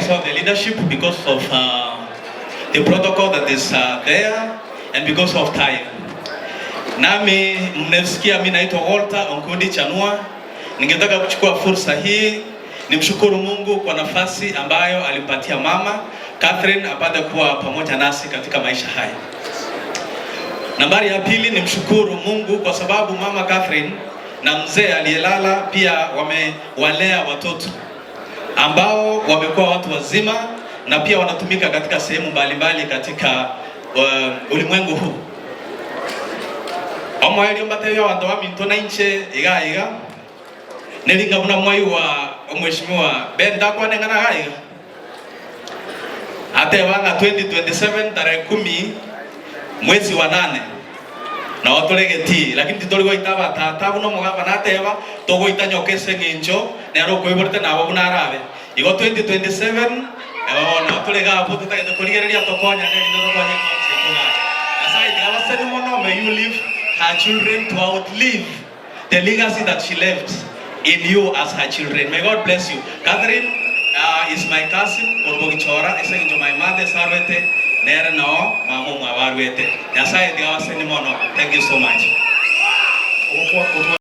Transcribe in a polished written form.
Some of the leadership because of the protocol that is there and because of time. Nami mnasikia mimi naitwa Walter Onkundi Chanua. Ningetaka kuchukua fursa hii nimshukuru Mungu kwa nafasi ambayo alimpatia Mama Catherine apate kuwa pamoja nasi katika maisha haya. Nambari ya pili, nimshukuru Mungu kwa sababu Mama Catherine na mzee aliyelala pia wamewalea watoto ambao wamekuwa watu wazima na pia wanatumika katika sehemu mbalimbali katika ulimwengu huu. Omwaerio mbatebia abanto baminto na inche iga iga nelinga buna mwai wa Mheshimiwa Ben ndakwaneng'ana iga iga atebanga 2027 tarehe 10 mwezi wa 8 nao toregeti, lakini titori goita abatata buna omogamba nateba togoita nyoka ase eng'encho nere okoiborete nabo buna arabe. Igo 2027 nao torega abwo totagete korigereria tokonyane erinde tokonye enkonsi yaito naye. Nyasaye tiga abaseni mono. May you leave her children to outlive the legacy that she left in you as her children. May God bless you. Catherine is my cousin korwa ase eng'encho my mother sarwete nere nao mama omwabo arwete. Nyasaye tiga abaseni mono. Thank you so much.